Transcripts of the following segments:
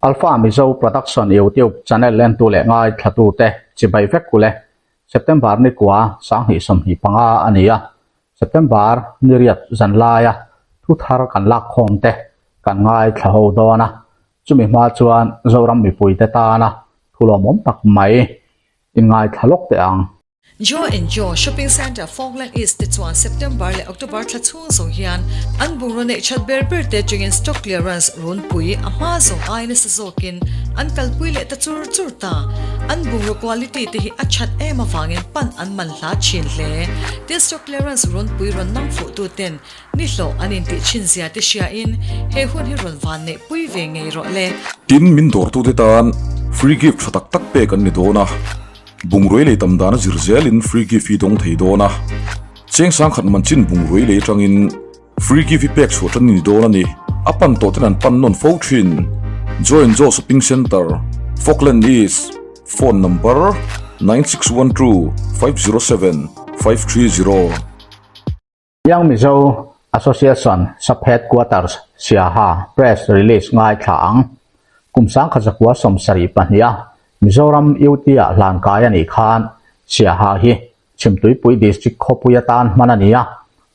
Alpha Mizo Production YouTube channel lentu leh ngaithlatute chibai vek ule. September ni kua 2025 a ni a, September ni riat zan laia thu thar kan lak khawm te kan ngaithla ho dawn a, chumi hma chuan Zoram mipuite tana thu lawmawm tak mai inngaithla lawk teh ang. Joe and Joe Shopping Centre Falkland East te chuan September leh October thla chhung zawng hian an bungraw neih that ber ber te atangin stock clearance runpui a hma zawng ai nasa zawkin an kalpui leh ta chur chur ta. An bungraw quality te hi a that em avangin pan an man hla thin hle. Tin stock clearance runpui rawn nang fuh tu ten ni hlawh an intih thin zia te hriain he hun hi rawn van neih pui ve ngei rawh le. Tin min dawrtute tan free gift tha tak tak pek an ni dawn a. Bungrui lei tam dana zir zelin free gift hi dawng thei dawn a, cheng sangkhat man chin bungrui lei atangin free gift hi pek chhuah tan a ni dawn a ni. A pan tawh ten an pan nawn fo thin. Joy and Joe Shopping Centre, Falkland East, Phone number, 9612 507 530. Young Mizo Association Sub Headquarters Siaha Press Release ngaithla ang. Kum 1972 a Mizoram UT ah hlan kai a nih khan Siaha hi Chhimtuipui District khawpui atan hman a ni a,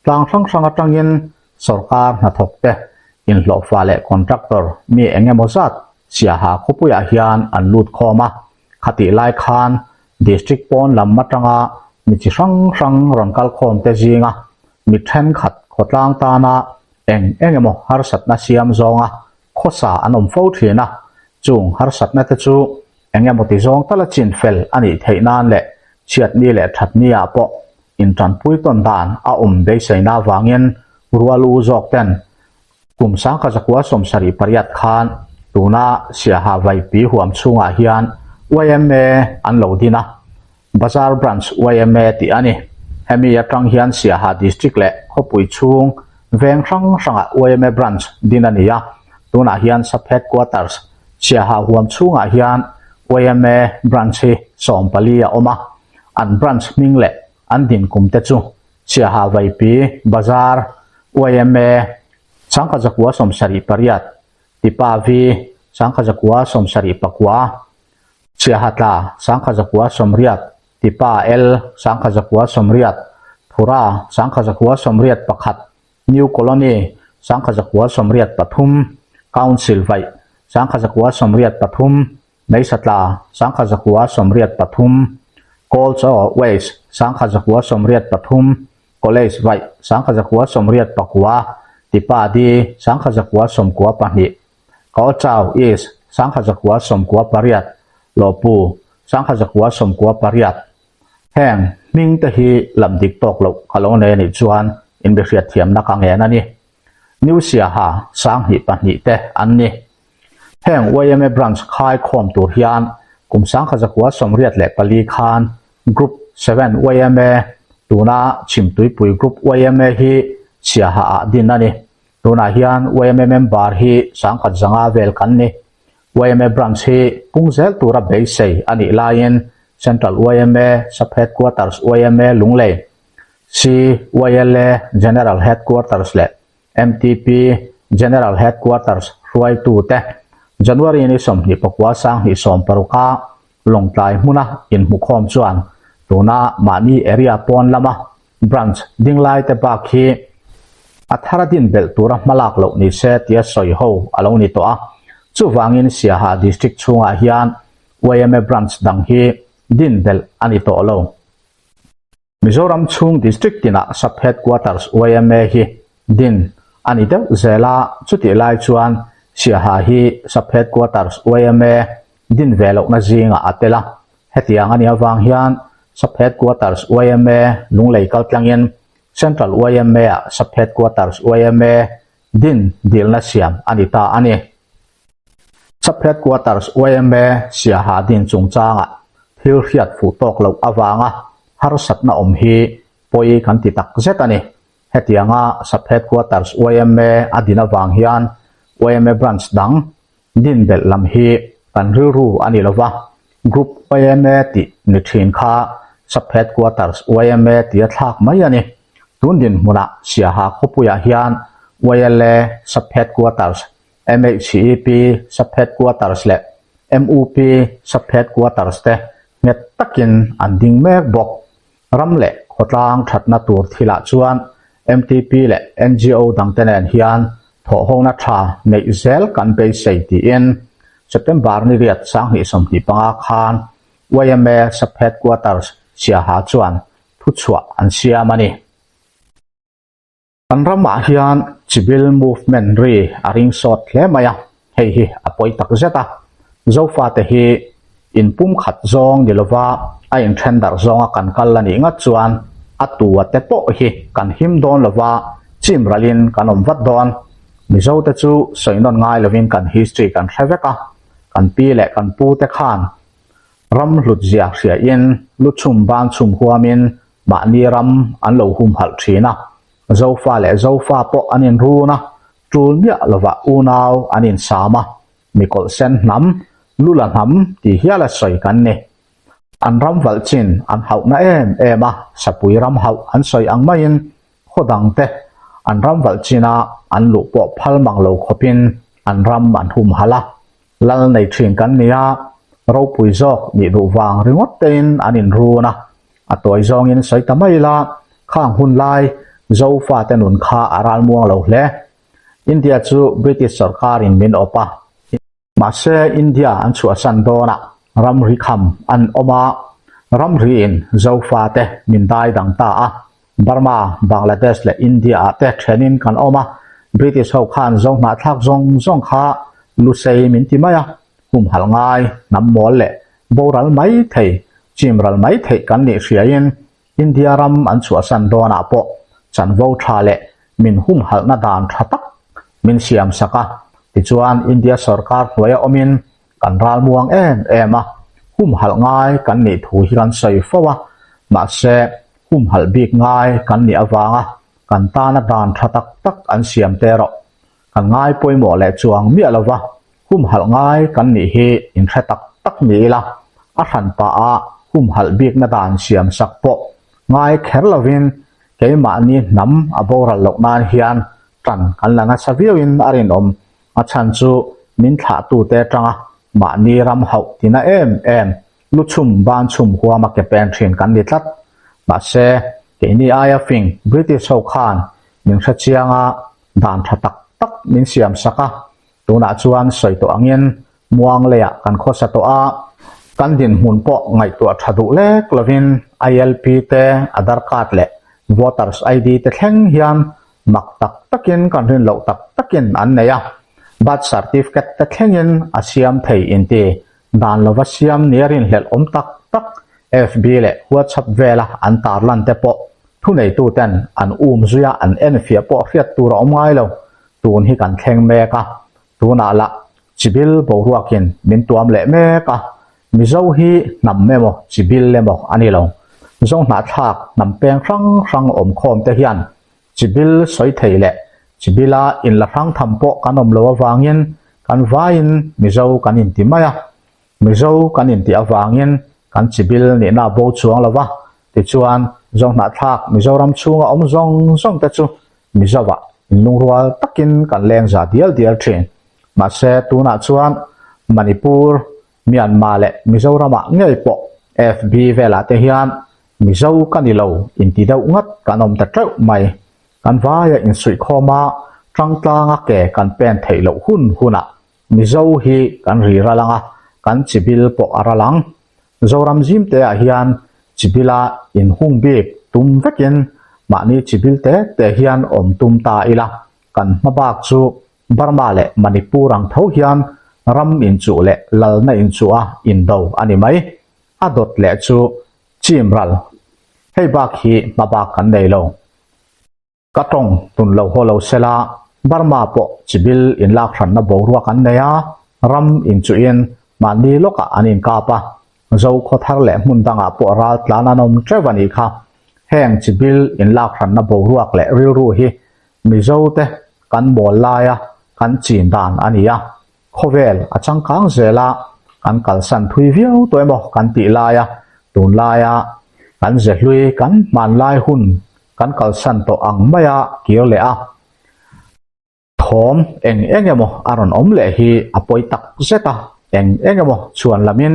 tlang hrang hrang atangin sawrkar hnathawk te, inhlawhfa leh contractor mi eng emaw zat Siaha khawpuiah hian an lut khawm a, khatih lai khan District pawn lam atanga mi chi hrang hrang rawn kal khawm te zinga mi thenkhat khawtlang tana eng eng emaw harsatna siam zawnga khawsa an awm fo thin a, chung harsatna te chu eng emaw ti zawng tala chin fel a nih theih nan leh chhiatni leh thatni ah pawh intanpui tawn dan a awm beiseina avangin rual u zawk ten Kum 1978 khan tuna Siaha Vaipi huam chhungah hian yma an lo din a, Bazar Branch yma tih a ni. Hemi atang hian Siaha District leh khawpui chhung veng hrang hrangah yma Branch din a ni a, tunah hian Sub Headquarters Siaha huam chhungah hian yma Branch hi 14 a awm a, an branch hming leh an din kum te chu Siaha Vaipi, Bazar, yma, 1978, Tipa V, 1979, Siaha Tla, 1980, Tipa L, 1980, Phura, 1981, New Colony, 1983, Council Vaih, 1983, Meisatla, 1983, Kawlchaw West, 1983, College Vaih, 1989, Tipa Di, 1992, Kawlchaw East, 1998, Lawpu, 1998. Heng hming te hi lam dik tawk loh ka lo nei a nih chuan inbihriatthiamna ka ngen a ni. New Siaha 2002 te an ni. Heng yma Branch khai khawm tur hian kum 1984 khan Group 7 yma tuna Chhimtuipui Group yma hi Siaha ah din a ni. Tunah hian yma member hi 1500 vel kan ni. Yma Branch hi pung zel tura beisei a nih laiin Central yma Sub Headquarters yma Lunglei CYLA General Headquarters leh MTP General Headquarters hruaitute January ni 29 2016 a Lawngtlai hmuna inhmukhawm chuan tuna mahni area pawn lama branch dinglai te bak hi a thar a din belh tura hmalak loh ni se tia sawi ho a lo ni tawh a. Chuvangin Siaha District chhungah hian yma branch dang hi din belh a ni tawh lo. Mizoram chhung District tinah Sub Headquarters yma hi din a ni deuh zel a, chutih lai chuan Siaha hi Sub Headquarters yma din ve lohna zingah a tel a. Hetiang a nih avang hian Sub Headquarters yma Lunglei kaltlangin Central yma-ah Sub Headquarters yma din dilna siam a ni ta a ni. Sub Headquarters yma Siaha din chungchangah thil hriat fuh tawk loh avanga harsatna awm hi pawi kan ti tak zet a ni. Hetianga Sub Headquarters yma a din avang hian yma Branch dang din belh lam hi kan rilru a ni lova, Group yma tih ni thin kha Sub Headquarters yma tia thlak mai a ni. Tun dinhmunah Siaha khawpuiah hian YLA Sub Headquarters. MHEP Sub-Headquarters leh MUP Sub-Headquarters te nghet takin an ding mek bawk. Ram leh khawtlang thatna tur thilah chuan MTP leh NGO dangte nen hian thawhhona tha neih zel kan beisei tiin September ni riat 2025 khan yma Sub-Headquarters Siaha chuan thuchhuah an siam a ni. Kan ramah hian Chibil movement ri a ring sawt hle mai a, hei hi a pawi tak zet a. Zofate hi inpumkhat zawng ni lova a inthen darh zawnga kan kal a nih ngat chuan a tua te pawh hi kan him dawn lova chim ralin kan awm vat dawn. Mizote chu sawi nawn ngai lovin kan history kan hre vek a, kan pi leh kan pu te khan ram hlut zia hriain lu chhum ban chhum huamin Mahni ram an lo humhalh thin a, Zofa leh Zofa pawh an inrun a, tul miah lovah unau an insam a, mikawlh sen hnam, lula hnam tih hial a sawi kan ni. An ram valh chin an hauhna em em a, sapui ram hauh an sawi ang maiin khaw dangte an ram valh china an luh pawh phal mang lo khawpin an ram an humhalh a, Lal nei thin kan ni a, ropui zawk nih duh vang ringawt tein an inrun a, a tawi zawngin sawi ta mai ila, khang hun lai Zofate nun kha a ralmuang lo hle. India chu British sorkarin min awp a, mahse India an chhuahsan dawnah ramri kham an awm a, ramriin Zofate min dai dang ta a, Burma, Bangladesh leh India ah te thenin kan awm a, British ho khan zo hnahthlak zawng zawng kha Lusei min ti mai a, humhalh ngai, hnam mawl leh boral mai thei, chim ral mai theih kan nih hriain India ram an chhuahsan dawnah pawh chanvo tha leh min humhalhna dan tha tak min siam sak a, tichuan India sorkar hnuaia awmin Kan ralmuang em em a, humhalh ngai kan nih thu hi kan sawi fo a, mahse humhalh bik ngai kan nih avanga kan tana dan tha tak tak an siam te erawh kan ngai pawimawh leh chuang miah lova humhalh ngai kan nih hi inhre tak tak ni ila, a hran pah a humhalh bikna dan siam sak pawh ngai kher lovin keimahni hnam a boral loh nan hian tan kan la nasa viauin a rinawm. A chhan chu min thlahtute atanga mahni ram hauh tina em em, lu chhum ban chhum huama ke pen thin kan ni tlat. Mahse, keini aia fing British ho khan min hre chiang a, dan tha tak tak min siam sak a, tunah chuan sawi tawh angin muang leiah kan khawsa tawh a, kan dinhmun pawh ngaihtuah tha duh lek lovin ILP te, Aadhaar card leh Voters ID te thleng hian Mak tak takin kan rin loh tak takin an nei a, birth certificate te thlengin a siam thei inti dan lova siam nia rinhlelh awm tak tak FB leh WhatsApp vela an tarlan te pawh thuneituten an um zuia an enfiah pawh hriat tur a awm ngai lo. Tun hi kan thleng mek a, tunah lah chibil boruakin min tuam leh mek a, Mizo hi hnam emaw chibil emaw a ni lo. Zohnahthlak hnam peng hrang hrang awmkhawm te hian Chibil sawi thei leh chibila inla hrang tham pawh kan awm lo avangin kan vaiin Mizo kan inti mai a. Mizo kan intih avangin kan chibil nihna a bo chuang lo va, tichuan Zohnahthlak Mizoram chhunga awm zawng zawng te chu Mizoah inlungrual takin kan leng za dial dial thin. Mahse tunah chuan Manipur, Myanmar leh Mizoramah ngei pawh FB velah te hian Mizo ka ni lo inti deuh ngat kan awm ta teuh mai. Kan vaia insuihkhawm a, tangtlanga ke kan pen theih loh hun hunah Mizo hi kan ri ral ang a, kan chibil pawh a ral ang. Zoram zimteah hian chibila inhung bik tum vekin mahni chibil te te hian awm tum ta ila, kan hma bak chu Burma leh Manipur ang tho hian ram inchuh leh lalna inchuh a indo a ni mai. A dawt leh chu chim ral. Hei bak hi hma bak kan nei lo. Ka tawng tun lo haw lo sela, Burma pawh chibil inlak hranna boruak an nei a, ram inchuhin mahni lawkah an inkap a, Zo khaw thar leh hmun dangah pawh ral tlan an awm teuh a nih kha. Heng chibil inlak hranna boruak leh rilru hi Mizote kan mawl laia kan chin dan a ni a, khawvel a changkang zel a, kan kalsan thui viau tawh emaw kan tih laia tunlaia kan ze hlui kan hmanlai hun kan kalsan tawh ang maia kir leh a. Thawm eng eng emaw a rawn awm leh hi a pawi tak zet a, eng eng emaw chhuan lamin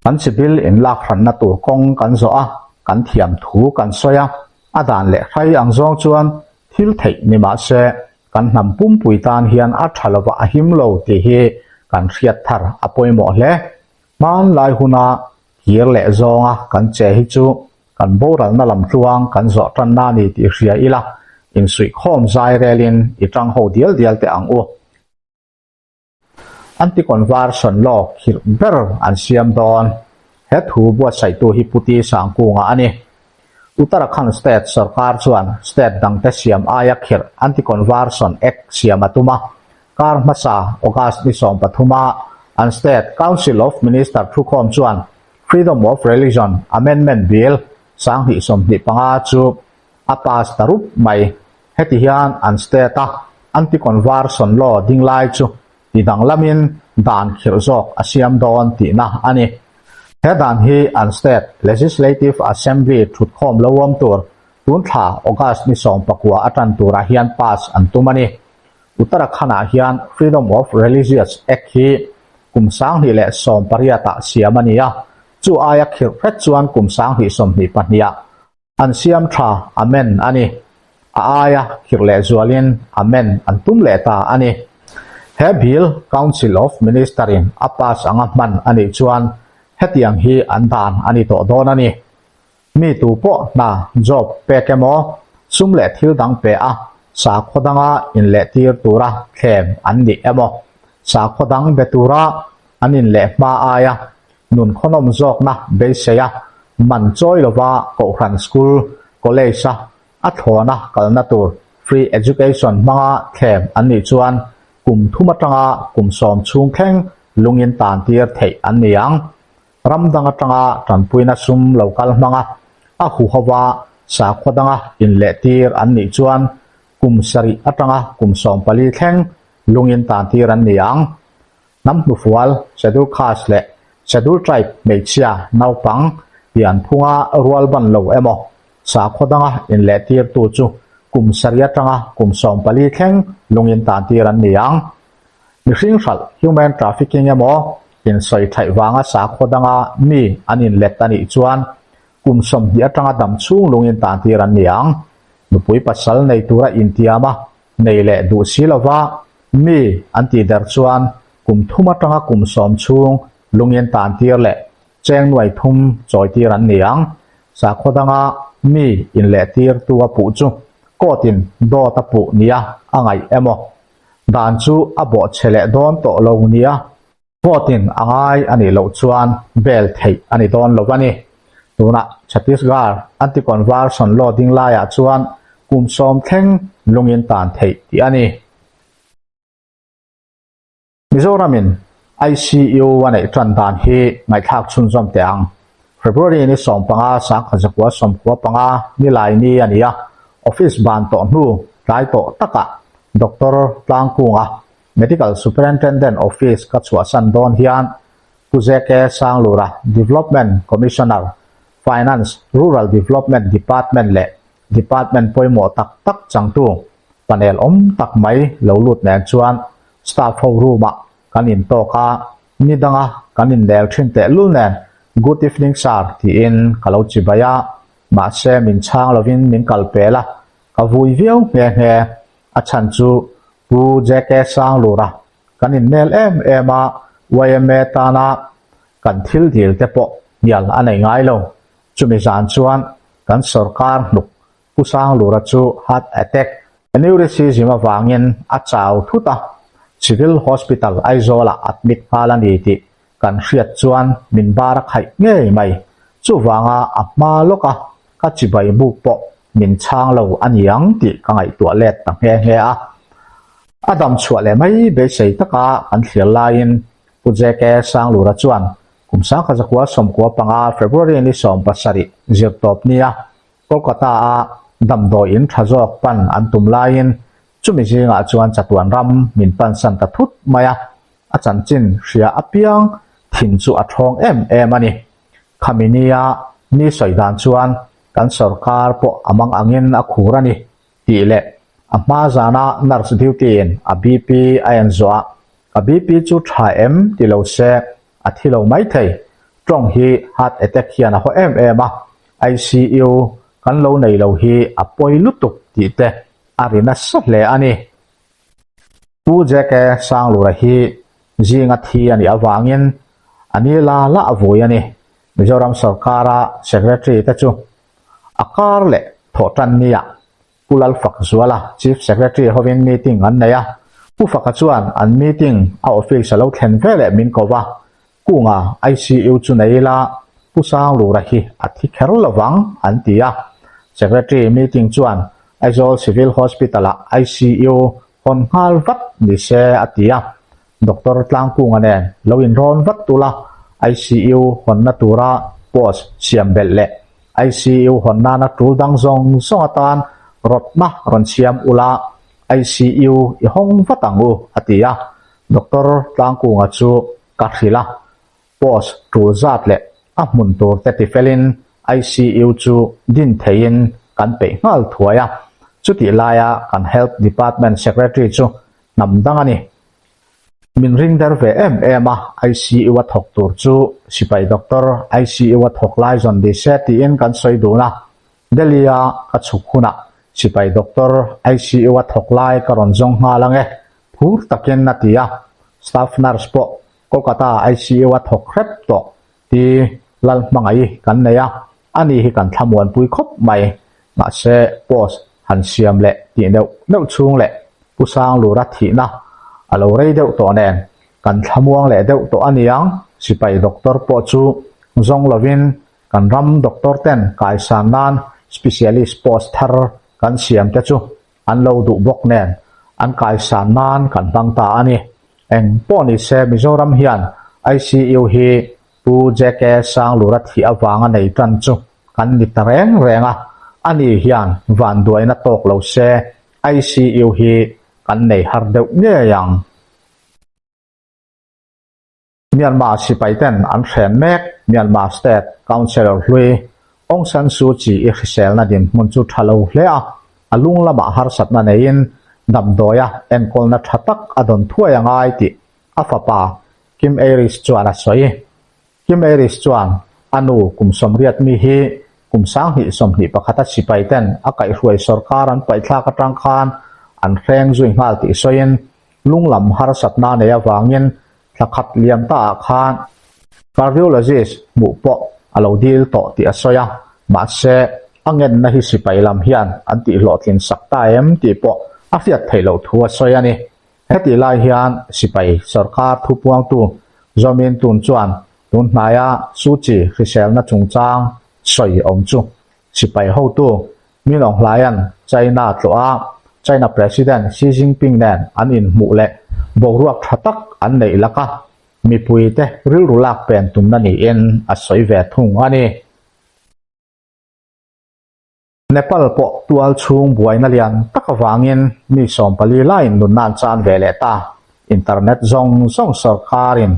kan chibil inlak hranna tur kawng kan zawh a, kan thiam thu kan sawi a, a dan leh hrai ang zawng chuan thil theih ni mah se kan hnam pumpui tan hian a tha lova a him lo tih hi kan hriat thar a pawimawh hle. Hmanlai huna kir leh zawnga kan che hi chu kan boralna lam tluang kan zawh tanna a ni tih hria ila, insuihkhawm zai relin i tang ho dial dial teh ang u. Anti-conversion law khirh ber an siam dawn. He thu buatsaihtu hi Puti Sangkunga a ni. Uttarakhand State sorkar chuan state dangte siam aia khirh Anti-Conversion Act siam a tum a. Kar hmasa August ni 13 a an State Council of Minister thukhawm chuan Freedom of Religion Amendment Bill 2025 chu a pass ta rup mai. Heti hian an state-a Anti-Conversion Law ding lai chu ti danglamin dan khirh zawk a siam dawn tihna a ni. He dan hi an State Legislative Assembly thutkhawm lo awm tur tun thla August ni 19 a tan turah hian pass an tum a ni. Uttarakhand-ah hian Freedom of Religious Act hi kum 2018 ah siam a ni a, chu aia khirh hret chuan kum 2022 ah An siam tha Amen a ni. A aia khirh leh zualin Amen an tum leh ta a ni. He Bill Council of Minister in a pass anga hman a nih chuan hetiang hi an dan a ni tawh dawn a ni. Mi tu pawh hna, job, pek emaw, sum leh thil dang pe a, sakhaw danga inlehtir tura thlem an nih emaw, sakhaw dang be tura an inleh hma aia Nun khawnawm zawkna beisei a, man chawi lova Kohhran School, College-a a thlawna kalna tur Free Education hmanga thlem an nih chuan kum thum atanga kum sawm chhung thleng lungin tan tir theih an ni ang. Ram dang atanga tanpuina sum lo kal hmanga a huhova sakhua danga inlehtir an nih chuan kum sarih atanga kum 14 thleng lungin tan tir an ni ang. Hnam hnufual, Schedule Caste leh Schedule Tribe hmeichhia, naupang, pian phunga rual ban lo emaw, sakhaw danga inlehtirtu chu kum sarih atanga kum 14 thleng lungin tantir an ni ang. Mihring hralh, human trafficking, emaw, insawi thaih vanga sakhaw danga mi an inlet a nih chuan kum 20 atanga dam chhung lungin tantir an ni ang. Nupui pasal nei tura intiam a, nei leh duh si lova mi an tih der chuan kum thum atanga kum sawm chhung lungin tan tir leh cheng nuai thum chawi tir an ni ang. Sakhaw danga mi inleh tir tu a puh chu court in dawt a puh nia a ngaih emaw dan chu a bawhchhe leh dawn tawh lo nia Court in a ngai a nih loh chuan bail theih a ni dawn lo a ni. Tunah Chhattisgarh Anti-Conversion Law ding laiah chuan kum sawm thleng lungin tan theih tih a ni. Mizoramin ICU a neih tan dan hi ngaihthlak chhunzawm teh ang. February ni 15 1995 nilai ni a ni a, office ban tawh hnu tlai tawh takah Doctor Tlangkunga Medical Superintendent Office ka chhuahsan dawn hian Pu ZK Sanglura, Development Commissioner, Finance, Rural Development Department leh Department pawimawh tak tak changtu panel awm tak mai lo lut nen chuan staff ho room ah kan intawk a, ni danga kan innel thin tehlul nen Good evening sir tiin ka lo chibai a, mahse min chhang lovin min kal pel a, ka vui viau nghe nghe. A chhan chu Pu JK Sanglura kan innel em em a, yma tana kan thil dil te pawh hnial a nei ngai lo. Chumi zan chuan kan sorkar hnuk Pu Sanglura chu heart attack, aneurysm avangin a chau thut a, Civil Hospital Aizawlah admit nghal a ni tih kan hriat chuan min bar a khaih ngei mai. Chuvanga a hma lawka ka chibai buk pawh min chhang lo a ni ang tih ka ngaihtuah let ta nghe nghe a. A dam chhuah leh mai beisei taka kan thlir laiin Pu JK Sanglura chuan kum 1995 February ni 17 zirtawp nia Kolkata-a damdawi in tha zawk pan an tum laiin chumi zingah chuan chatuan ram min pansan ta thut mai a, a chanchin hria apiang thin chu a thawng em em a ni. Khami nia mi sawi dan chuan kan sorkar pawh a mang angin a khur a ni tih leh A hma zana nurse duty in a BP a en zawh a, Ka BP chu tha em ti lo se a thi lo maithei. Tawng hi heart attack hian a haw em em a, ICU kan lo nei lo hi a pawi lutuk tih te a ri nasa hle a ni. Pu JK Sanglura hi zinga thi a nih avangin a ni la la a vui a ni. Mizoram sorkara Secretary te chu a kar leh thawh tan nia Pu Lalfakzuala, Chief Secretary hovin meeting an nei a, Pu Faka chuan an meeting a office a lo thlen veleh min ko va, Kunga ICU chu nei ila Pu Sanglura hi a thi kher lovang an ti a. Secretary meeting chuan Aizawl Civil Hospital-ah ICU hawn nghal vat ni se a ti a, Doctor Tlangkunga nen lo inrawn vat tula ICU hawnna tura post siam belh leh ICU hawn nana tul dang zawng zawng atan rawtna rawn siam ula ICU i hawng vat ang u a ti a, Doctor Tlangkunga chu ka hrilh a, post tul zat leh a hmun tur te tifelin ICU chu din theiin kan peih nghal thuai a, chutih laia kan Health Department Secretary chu hnam dang a ni. Min ring der ve em em a, ICU a thawk tur chu sipai doctor ICU a thawk lai zawn ni se tiin kan sawi dun a. Delhi a ka chhuk hunah sipai doctor ICU a thawk lai ka rawn zawng nghal ang e, phur takin a ti a. Staff nurse pawh Kolkata ICU a thawk hrep tawh ti Lalhmangaih kan nei a, ani hi kan thlamuanpui khawp mai. Mahse post han siam leh tih neuh neuh chhung leh Pu Sanglura thihna a lo rei deuh tawh nen kan thlamuang leh deuh tawh a niang, sipai doctor pawh chu zawng lovin kan ram doctor ten kaisan nan specialist post thar kan siam te chu an lo duh bawk nen an kaisan nan kan hmang ta a ni. Eng pawh ni se Mizoram hian ICU hi Pu JK Sanglura thih avanga nei tan chu kan ni ta reng reng a, ani hian vanduaina tawk lo se ICU hi kan nei har deuh ngei ang. Myanmar sipai ten an hren mek Myanmar State Councillor hlui Aung San Suu Kyi i hriselna dinhmun chu tha lo hle a, a lung lamah harsatna neiin damdawia enkawlna tha tak a dawn thuai a ngai tih a fapa Kim Aris chuan a sawi. Kim Aris chuan a nu kum 80 mi hi kum 2021 a sipai ten a kaihhruai sorkar an paihthlak atang khan an hreng zui nghal tih sawiin lung lam harsatna nei avangin thla khat liam ta ah khan cardiologist hmuh pawh a lo dil tawh tih a sawi a, mahse a ngenna hi sipai lam hian an tihhlawhtlin sak ta em tih pawh a hriat theih loh thu a sawi a ni. Hetih lai hian sipai sorkar thupuangtu Zomin Tun chuan tun hnaia Suu Kyi hriselna chungchang sawi awm chu sipai hotu Min Aung Hlaia'n China tlawh a, China President Xi Jinping nen an inhmuh leh boruak tha tak an neih laka mipuite rilru lak pen tumna niin a sawi ve thung a ni. Nepal pawh tual chhung buaina lian tak avangin mi 14 laiin nunna an chan ve leh ta. Internet zawng zawng sorkarin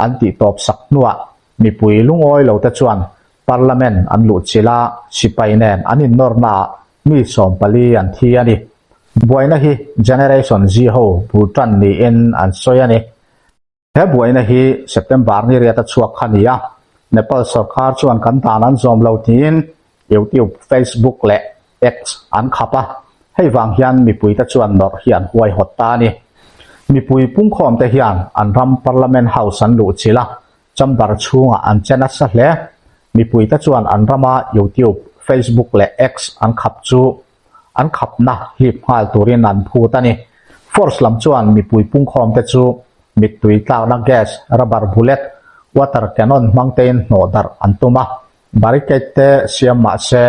an tihtawp sak hnuah mipui lungawi lote chuan Parliament an luhchilh a, sipai nen an innawrnaah mi 14 an thi a ni. Buaina hi Generation Z ho bul tan niin an sawi a ni. He buaina hi September ni riat a chhuak kha ni a, Nepal sorkar chuan kan dan an zawm lo tiin YouTube, Facebook leh X an khap a, hei vang hian mipuite chuan nawrh hi an huaihawt ta a ni. Mipui pungkhawmte hian an ram Parliament House an luhchilh a, chamber chhungah an che nasa hle. Mipuite chuan an rama YouTube, Facebook leh X an khap chu an khapna hlip nghal turin an phut a ni. Force lam chuan mipui pungkhawmte chu mittui tlakna gas, rubber bullet, water cannon hmang tein hnawh darh an tum a, barricade te siam mah se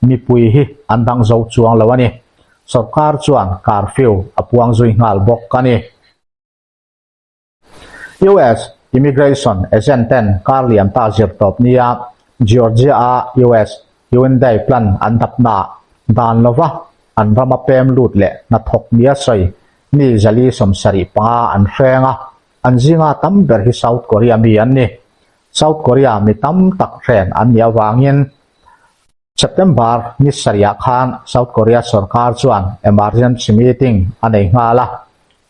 mipui hi an dang zo chuang lo a ni. Sorkar chuan curfew a puang zui nghal bawk a ni. US Immigration agent ten kar liam ta zir tawp nia Georgia-a US Hyundai plant an dapnaah dan lova an rama pem lut leh hnathawk nia sawi mi 475 an hreng a, an zinga tam ber hi South Korea mi an ni. South Korea mi tam tak hren an nih avangin. September ni sarihah khan South Korea sorkar chuan emergency meeting a nei nghal a,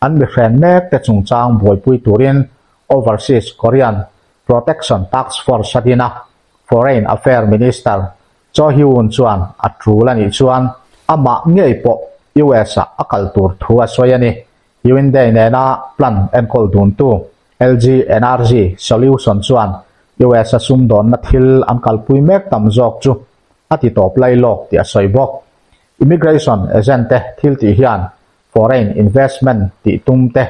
an mihren mek te chungchang buaipui turin Overseas Korean Protection Task Force a din a, Foreign Affair Minister Cho Hee-un chuan a tul a nih chuan amah ngei pawh US-ah a kal tur thu a sawi a ni. Hyundai nena plan enkawl duntu LG Energy Solution chuan US-a sumdawnna thil an kalpui mek tam zawk chu a ti tawp lai lawk tih a sawi bawk. Immigration agent te thil tih hian foreign investment tih tum te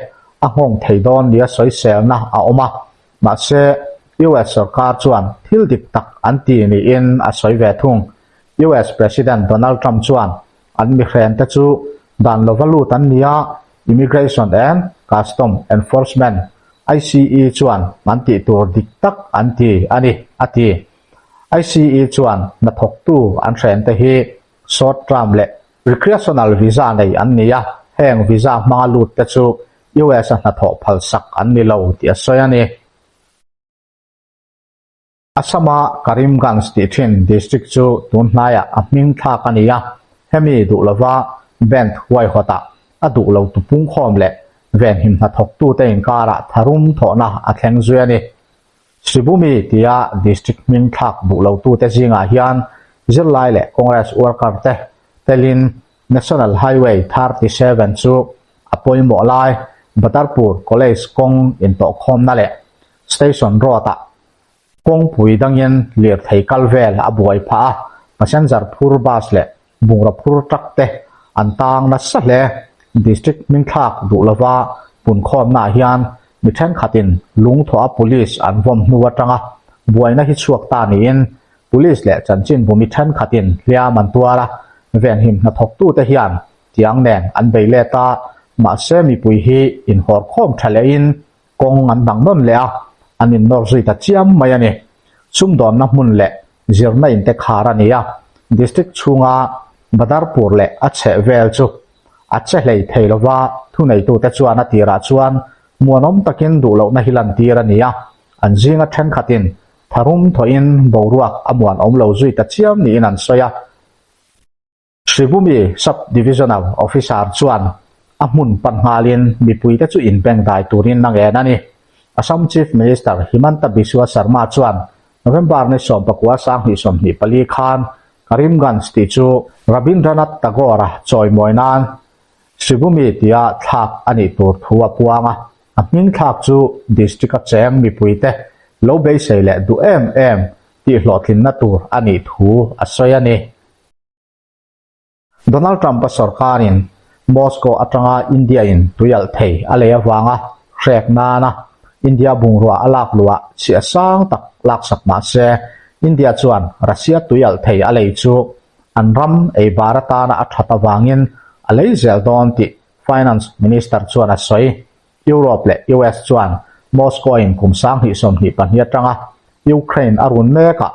a nghawng thei dawn nia sawiselna a awm a, mahse US sorkar chuan thil dik tak an ti niin a sawi ve thung. US President Donald Trump chuan An mihrente chu dan lova lut an ni a, Immigration and Custom Enforcement, ICE, chuan an tih tur dik tak an ti a ni, a ti. ICE chuan hnathawktu an hrente hi short term leh recreational visa nei an ni a, heng visa hmanga lut te chu US-a hnathawh phalsak an ni lo tih a sawi a ni. Assam-a Karimganj tih thin district chu tun hnaiah a hming thlak a ni a, hemi duh lova band huaihawtah a duh lo tu pungkhawm leh venhim hnathawktute inkarah tharum thawhna a thleng zui a ni. Sribhumi tia district hming thlak duh lotute zingah hian zirlai leh Congress worker te telin National Highway 37 chu a pawimawh lai Badarpur College kawng intawhkhawmna leh Station Road-ah Kawngpui dangin lirthei kal vel a buai phah a, passenger phur bus leh bungraw phur truck te an tang nasa hle. District hmingthlak duh lova punkhawmnaah hian mi thenkhatin lungthawha police an vawm hnu atanga buaina hi chhuak ta niin police leh chanchinbu mi thenkhatin hliam an tuar a, venhim hnathawktute hian tiang nen an bei let a, mahse mipui hi inhawrkhawm tha lehin Kawng an dang nawn leh a, an innawr zui ta chiam mai a ni. Sumdawnna hmun leh zirna in te khar a ni a, District chhunga Badarpur leh a chheh vel chu a che hlei thei lova, thuneitute chuan a tirah chuan muanawm takin duh lohna hi lantir a ni a, an zinga thenkhatin tharum thawhin boruak a muanawm lo zui ta chiam niin an sawi a. Sribhumi Sub-Divisional Officer chuan a hmun pan nghalin mipuite chu inbengdai turin a ngen a ni. Assam Chief Minister Himanta Biswa Sarma chuan November ni 19 2024 khan Karimganj tih chu Rabindranath Tagore-a chawimawi nan Sribhumi tia thlak a nih tur thu a puang a, a hming thlak chu district-a cheng mipuite lo beisei leh duh em em tihhlawhtlinna tur a nih thu a sawi a ni. Donald Trump-a sorkarin Moscow atanga India-in tuialh thei a lei avanga hrek nana India bungrua a lak luah chhiah sang tak laksak mah se, India chuan Russia tuialh thei a lei chu an ram ei bar atana a that avangin a lei zel dawn tih Finance Minister chuan a sawi. Europe leh US chuan Moscow-in kum 2022 atanga Ukraine a run mekah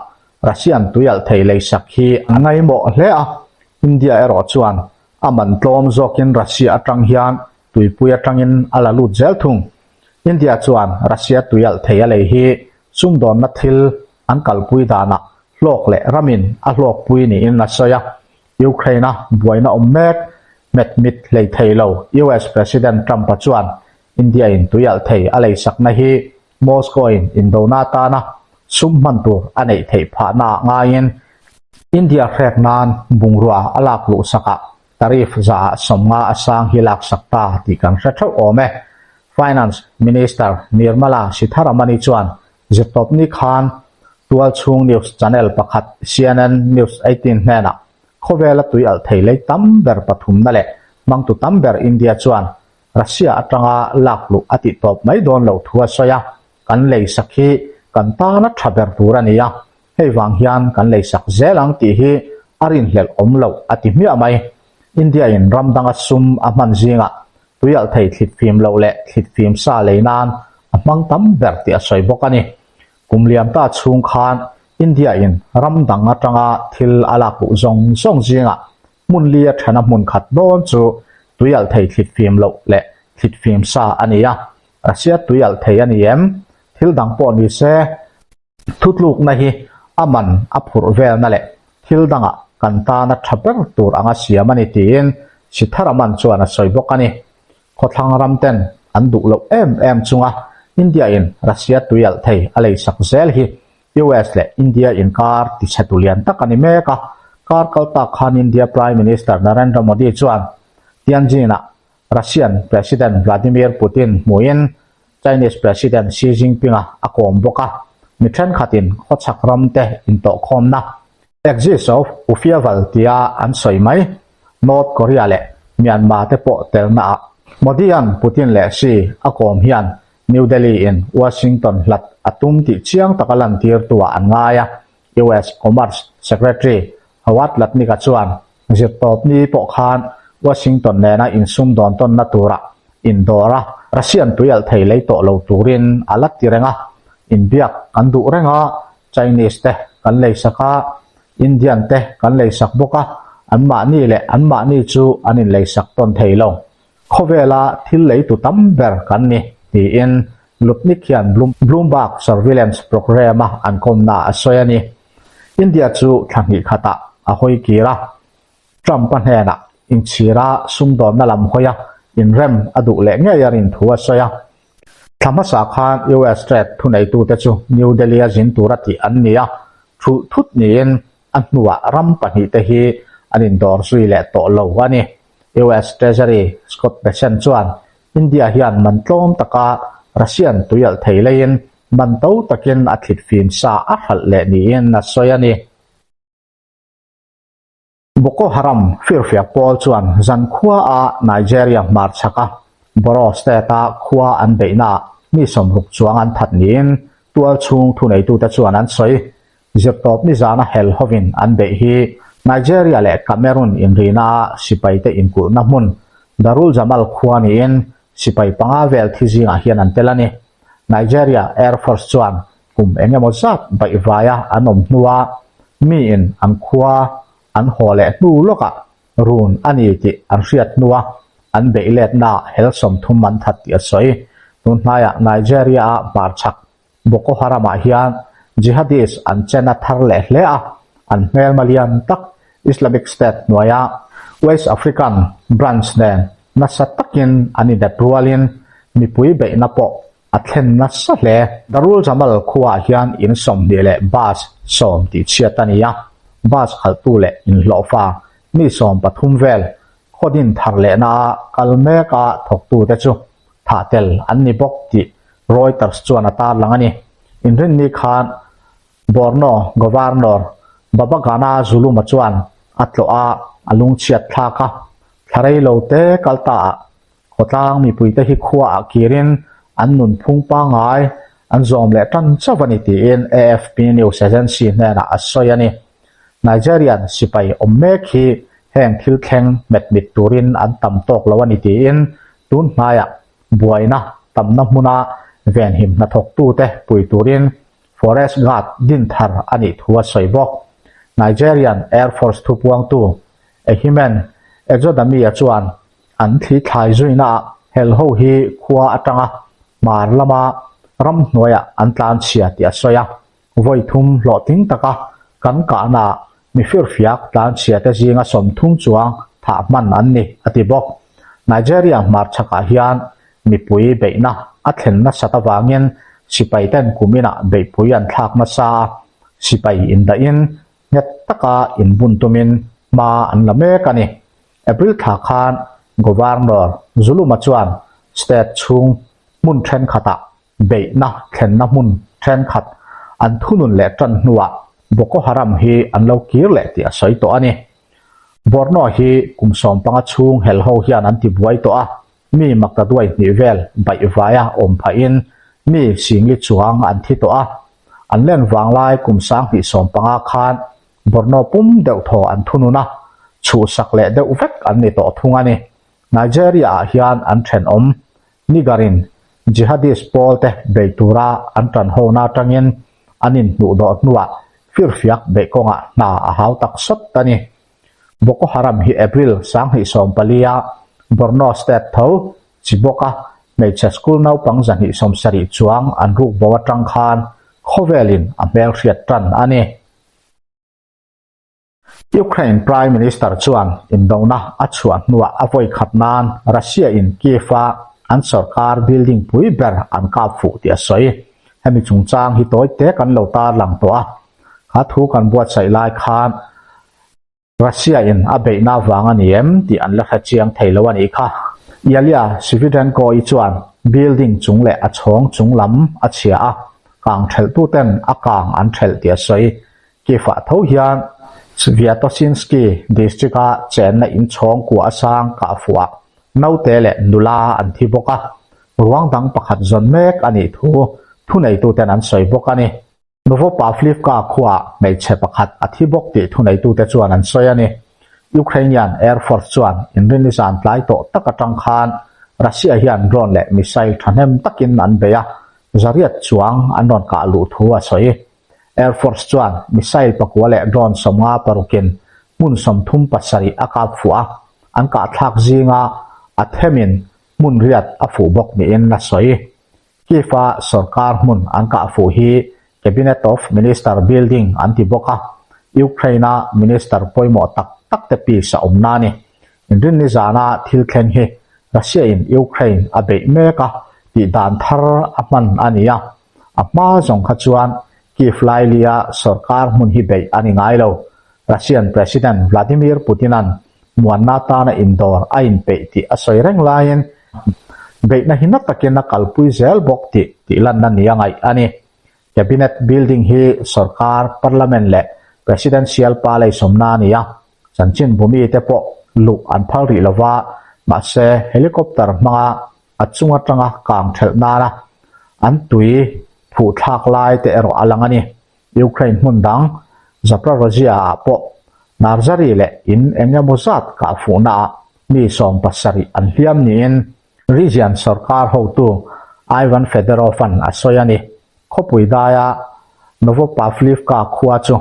Russian tuialh thei leisak hi an ngaimawh hle a, India erawh chuan a man tlawm zawkin Russia atang hian tuipui atangin a la lut zel thung. India chuan Russia tuialh thei a lei hi sumdawnna thil an kalpui danah hlawk leh ramin a hlawkpui niin a sawi a, Ukraine-a buaina awm mek hmet mit hlei thei lo US President Trump-a chuan India-in tuialh thei a leisakna hi Moscow-in indona atana sum hman tur a neih theih phahnaah ngaiin India hrek nan bungrua a lak luhsakah tariff zaah 50 a sang hi laksak ta tih kan hre theuh awm e. Finance Minister Nirmala Sitharaman-i chuan zirtawpni khan tualchhung news channel pakhat CNN News 18 hnenah khawvela tui alh thei lei tam ber pathumna leh hmangtu tam ber India chuan Russia atanga lak luh a tih tawp mai dawn loh thu a sawi a, kan leisak hi kan tana tha ber tur a ni a, hei vang hian kan leisak zel ang tih hi a rinhlelh awm loh a ti hmiah mai. India in ram danga sum a hman zingah tuialh thei thlit fim loh leh thlit fim sa lei nan a hmang tam ber tih a sawi bawk a ni. Kum liam ta chhung khan India in ram dang atanga thil a lak luh zawng zawng zingah Hmun li a thana hmun khat dawn chu tuialh thei thlit fim loh leh thlit fim sa a ni a, Russia tuialh thei a ni em? Thil dang pawh ni se, thutlukna hi a man a phurh velna leh thil dangah kan tana tha ber tur anga siam a ni tiin Sitharaman chuan a sawi bawk a ni. Khawthlang ram ten an duh loh em em chunga India in Russia tui alh thei a leisak zel hi US leh India inkar tichhe tu lian tak a ni mek a. Kar kal tak khan India Prime Minister Narendra Modi chuan Tianjin-ah Russian President Vladimir Putin hmuhin Chinese President Xi Jinping-a a kawm bawk a, mi thenkhatin khawchhak ramte intawhkhawmna Axis of Upheaval tia an sawi mai. North Korea leh Myanmar te pawh telnaah Modi-a'n Putin leh Xi a kawm hian New Delhi-in Washington hlat a tum tih chiang taka lantirtuah an ngai a, US Commerce Secretary Howard Lutnick-a chuan zirtawpni pawh khan Washington nena insumdawn tawnna tura indawr a, Russian tuialh thei lei tawh lo turin a la ti reng a, inbiak kan duh reng a, Chinese te kan leisak a, Indian te kan leisak bawk a, anmahni leh anmahni chu an inleisak tawn thei lo. Khawvela thil leitu tam ber kan ni, tiin Lutnick hian Bloomberg Surveillance Programme-a an kawmnaah a sawi a ni. India chu thla hnih khatah a hawi kir a, Trump-a hnenah inchhira sumdawnna lam hawia inrem a duh leh ngei a rin thu a sawi a. Thla hmasa khan US trade thuneitute chu New Delhi-a zin tura tih an ni a, thulh thut niin a hnuah ram pahnihte hi an indawr zui leh tawh lo a ni. US Treasury Scott Bessent chuan India hian man tlawm taka Russian tuialh thei leiin man to takin a thlit fim sa a hralh leh niin a sawi a ni. Boko Haram firfiak pawl chuan zankhua a Nigeria hmarchhaka Borno State-a khua an beihnaah mi sawmruk chuang an that niin tual chhung thuneitute chuan an sawi. Zirtawp nizana hel hovin an beih hi Nigeria leh Cameroon inrina a sipaite inkulhna hmun Darul Jamal khua niin sipai panga vel thi zingah hian an tel a ni. Nigeria Air Force chuan Kum eng emaw zat baihvaia an awm hnua miin an khua an haw leh hnu lawkah run a ni tih an hriat hnua an beih letnaah hel 30 an that tih a sawi. Tun hnaiah Nigeria-a hmarchhak Boko Haram-ah hian jihadist an chen a thar leh hle a, an hmelma lian tak Islamic State hnuaia West African branch nen nasa takin an inep rualin mipui beihna pawh A thlen nasa hle. Darul Jamal khuaah hian in 20 leh bus 10 tih chhiat a ni a, bus khalhtu leh inhlawhfa mi 13 vel khaw din thar lehna a kal mek a thawktute chu thah tel an ni bawk tih Reuters chuan a tarlang a ni. Inrinni khan Borno Governor Babagana Zulum-a chuan a tlawh a, a lungchhiat thlak a, thla rei lo te kal ta ah Khawtlang mipuite hi khuaah kirin an nunphung pangngai an zawm leh tan chauh a ni tiin AFP news agency hnenah a sawi a ni. Nigerian sipai awm mek hi heng thil thleng hmetmit turin an tam tawk lo a ni tiin tun hnaiah buaina tamna hmuna venhim hnathawktute pui turin Forest Guard din thar a nih thu a sawi bawk. Nigerian Air Force thupuangtu Ehimen Ejodamia chuan An thli thlai zuinaah hel ho hi khua atanga hmar lama ramhnuaiah an tlanchhia tih a sawi a. Vawi thum hlawhtling taka kan kahnaah mi firfiak tlanchhia te zinga 30 chuang thah hman an ni, a ti bawk. Nigeria hmarchhakah hian mipui beihna a thlen nasat avangin sipai ten kuminah beihpui an thlak nasa a, sipai indahin nghet taka inbun tumin hma an la mek a ni. April thla khan Governor Zuluma chuan state chhung hmun thenkhatah beihna thlenna hmun thenkhat an thunun leh tan hnuah Boko Haram hi an lo kir leh tih a sawi tawh a ni. Borno hi kum 15 chhung hel ho hian an tibuai tawh a, mi maktaduai hnih vel baihvaia awm phahin mi singli chuang an thi tawh a. An len vanglai kum 2015 khan Borno pum deuh thaw an thunun a, chhuhsak leh deuh vek an ni tawh thung a ni. Nigeria-ah hian an thenawm Niger-in jihadist pawl te bei tura an tan hona atangin an inhnuhdawh hnuah firfiak beih kawngah hna a hau tak sawt a ni. Boko Haram hi April 2014-a Borno State tho Chibok-a hmeichhe school naupang 270 chuang an rukbo atang khan khawvelin a hmelhriat tan a ni. Ukraine Prime Minister chuan indona a chhuah hnuah a vawi khat nan Russia in Kyiv a an sorkar building pui ber an kap fuh tih a sawi. Hemi chungchang hi tawi te kan lo tarlang tawh a, kha thu kan buatsaih lai khan Russia in a beihna avang a ni em tih an la hre chiang thei lo a nih kha. Yulia Svyrydenko-i chuan building chung leh a chhawng chung lam a chhia a, kang thelhtuten a kang an thelh tih a sawi. Kyiv-ah tho hian Svyatoshinsky district-a chenna inchhawng kua a sang kahfuah naute leh nula an thi bawk a, ruang dang pakhat zawn mek a nih thu thuneituten an sawi bawk a ni. Novopavlivka khuaah hmeichhe pakhat a thi bawk tih thuneitute chuan an sawi a ni. Ukrainian Air Force chuan inrinni zan tlai tawh tak atang khan Russia hian drone leh missile thahnem takin an bei a, zariat chuang an rawn kah luh thu a sawi. Air Force chuan missile pakua leh drone 50 parukin hmun 37 a kap fuh a, an kahthlak zinga a themin hmun riat a fuh bawk niin a sawi. Kyiv-a sorkar hmun an kah fuh hi Cabinet of Minister building an ti bawk a, Ukraine-a minister pawimawh tak tak te piece a awmna a ni. Inrinni zana thil thleng hi Russia-in Ukraine a beih mek a tih dan thar a hman a ni a, a hma zawng kha chuan Kyiv lailia sorkar hmun hi beih a ni ngai lo. Russian President Vladimir Putin-a'n muanna tana indawr a inpeih tih a sawi reng laiin beihna hi na takin a kalpui zel bawk tih tihlanna nia ngaih a ni. Cabinet building hi sorkar, parliament leh presidential palace awmna a ni a, chanchinbu mite pawh luh an phal rih lova, mahse helicopter hmanga a chung atanga kang thelh nana an tui phuh thlak lai te erawh a lang a ni. Ukraine hmun dang Zaporozhye-ah pawh Narzary leh in eng emaw zat kah fuhnaah mi 70 an hliam niin region sorkar hotu Ivan Fedorov-a'n a sawi a ni. Khawpui daia Novopavlivka khua chu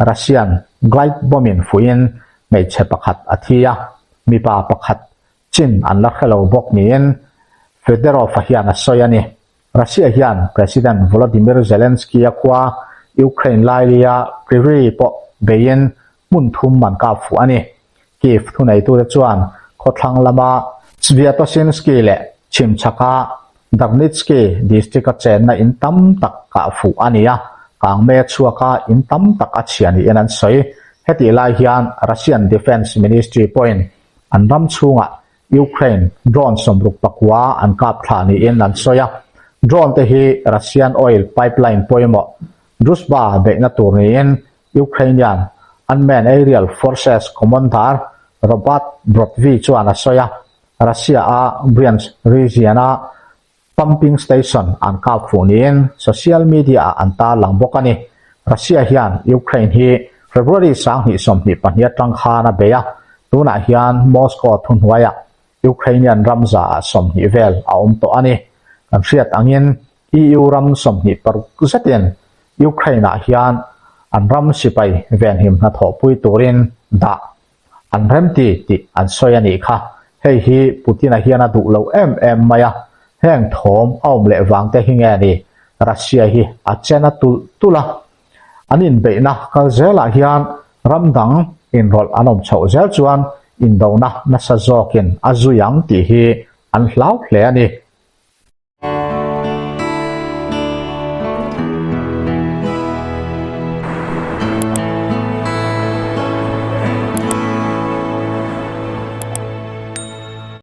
Russian glide bomb-in fuihin hmeichhe pakhat a thi a, mipa pakhat chin an la hre lo bawk niin Fedorov-a hian a sawi a ni. Russia hian President Volodymyr Zelensky-a khua Ukraine lailia Kryvyi pawh beiin hmun thum an kap fuh a ni. Kyiv thuneitute chuan khawthlang lama Svyatoshinsky leh chhimchhaka Darnitsky district-a chenna in tam tak kah fuh a ni a, kangme chhuaka in tam tak a chhia niin an sawi. Hetih lai hian Russian Defence Ministry pawhin an ram chhungah Ukraine drone 69 an kap thla niin an sawi a, drone te hi Russian oil pipeline pawimawh Druzhba beihna tur niin Ukrainian Unmanned Aerial Forces Commander Robert Brodvy chuan a sawi a, Russia-a Bryansk region-a Pumping station an kap fuh niin social media-ah an tarlang bawk a ni. Russia hian Ukraine hi February 2022 atang khan a bei a, tunah hian Moscow thuhnuaiah Ukrainian ram zaah 20 vel a awm tawh a ni. Kan hriat angin EU ram 26 zetin Ukraine-ah hian an ram sipai venhim hnathawhpui turin dah An remti tih an sawi a nih kha. Hei hi Putin-a hian a duh lo em em mai a, heng thawm a awm leh vang te hi nge ni Russia hi a chen a tulh tulh a. An inbeihna kal zelah hian ram dang inrawlh an awm chhoh zel chuan indona nasa zawkin a zui ang tih hi an hlau hle a ni.